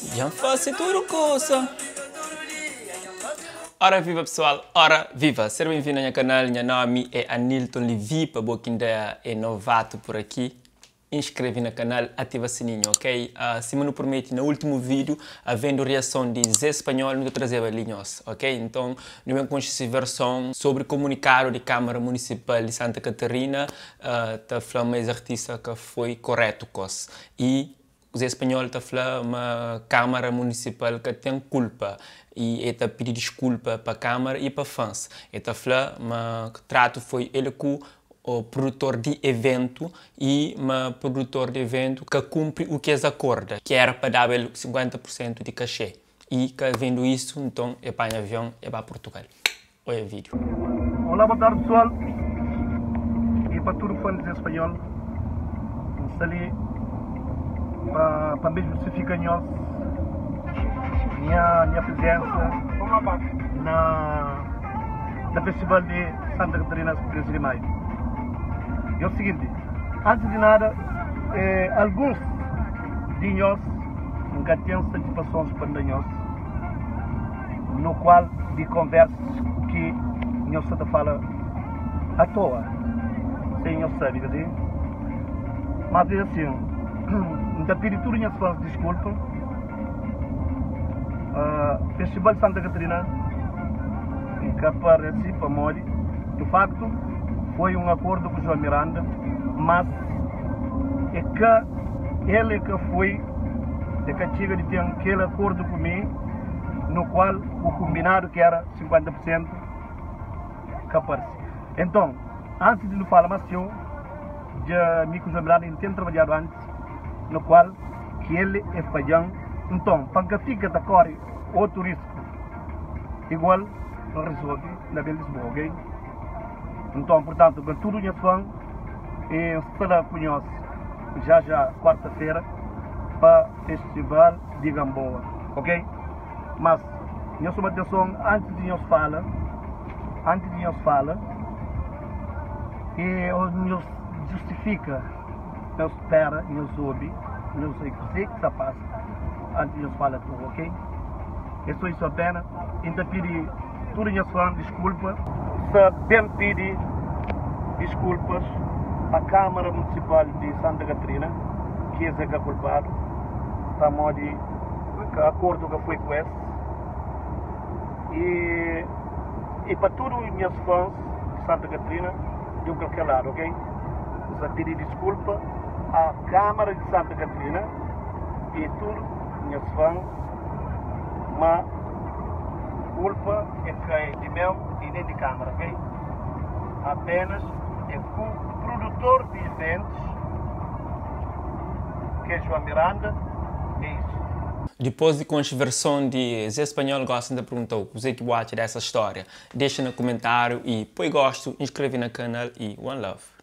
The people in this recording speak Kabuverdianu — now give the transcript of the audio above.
Dja N fase tudu kusa. Ora viva pessoal, ora viva! Ser ben-vindo na nha kanal, nha nomi é Anilton Levy, pa bo ki inda é novato por aqui, inscreve na kanal, ativa sininho, ok? Sima nu prometi na ultimo video, havendo reason di Zé Espanhol, nu ta trazeba li nhos, ok? Nton, nu ben konxe si verson sobri komunikadu di Kamara Munisipal di Santa Catarina, ta fla ma es artista ka foi koretu kos y Zé Espanhol ta fla ma Kamara Munisipal ka ten kulpa y e ta pidi diskulpa pa Kamara y pa fans. E ta fla ma tratu foi el ku produtor di eventu y ma produtor di eventu ka kunpri u ki es akorda, ki era pa daba el 50 pur sentu di kaxê. Y ka avendu isu, nton e panha avion e ba Purtugal. Oia vídeo. Olá boa tarde pessoal e pa tudo fã de Zé Espanhol N sta li pa pa mesmo justifica nhos nha nha presença na na festival de Santa Catarina 13 de Maio é o seguinte antes de nada eh, alguns de nhos N ka ten satisfasons pa N da nhos no kual di konversas ki nhos sa ta fala atoa, sen nhos sabe, ka si? Mas é asin, N ta pidi tudu nhas fãs diskulpa. Festival di Santa Katarina N ka paresi pamodi, di faktu, foi un akordu ku João Miranda, mas é ka el é ka foi, é ka txiga di ten kel akordu ku mi. no kual o kumbinadu ki era 50 por sentu ka parse. Enton, antis di nu fala mas txeu, dja mi ku João Miranda N ten trabadjadu antis, no kual ki el e fadjan. Nton, pa N ka fika ta kore otu risku igual, N resolve na ben Lisboa, ok? Nton, purtantu, pa tudu nhas fan, N sta la ku nhos já já kuarta-fera pa festival di Gamboa, ok? Mas nhos toma atenson antis di nhos fala, antis di nhos fala e ô nhos justifika, nhos spera, nhos obi, nhos sai kuzê ki sta pasa antis di nhos fala tudu, ok? É só isso apena. E N ta pidi tudu nhas fã diskulpa. Sta ben pidi diskulpas pa Kamara Munisipal di Santa Katrina ki es é ka kulpadu. Pamodi ka akordu ka foi ku es E e pa tudu nhas fãs di Santa Catarina di un kalker ladu ok N sa pidi diskulpa a Kamara di Santa Catarina e tudu nhas fãs ma kulpa e ka e di meu e nen di Kamara ok Apenas e ku produtor di iventus. Ke é João Miranda é isso. Dipôs di konxe verson di Zé Spanhol gosi N ta pergunta-u kuzê ki bu atxa dessa stória? Dexa na kumentáriu y poi gostu, inskreve na kanal y one love.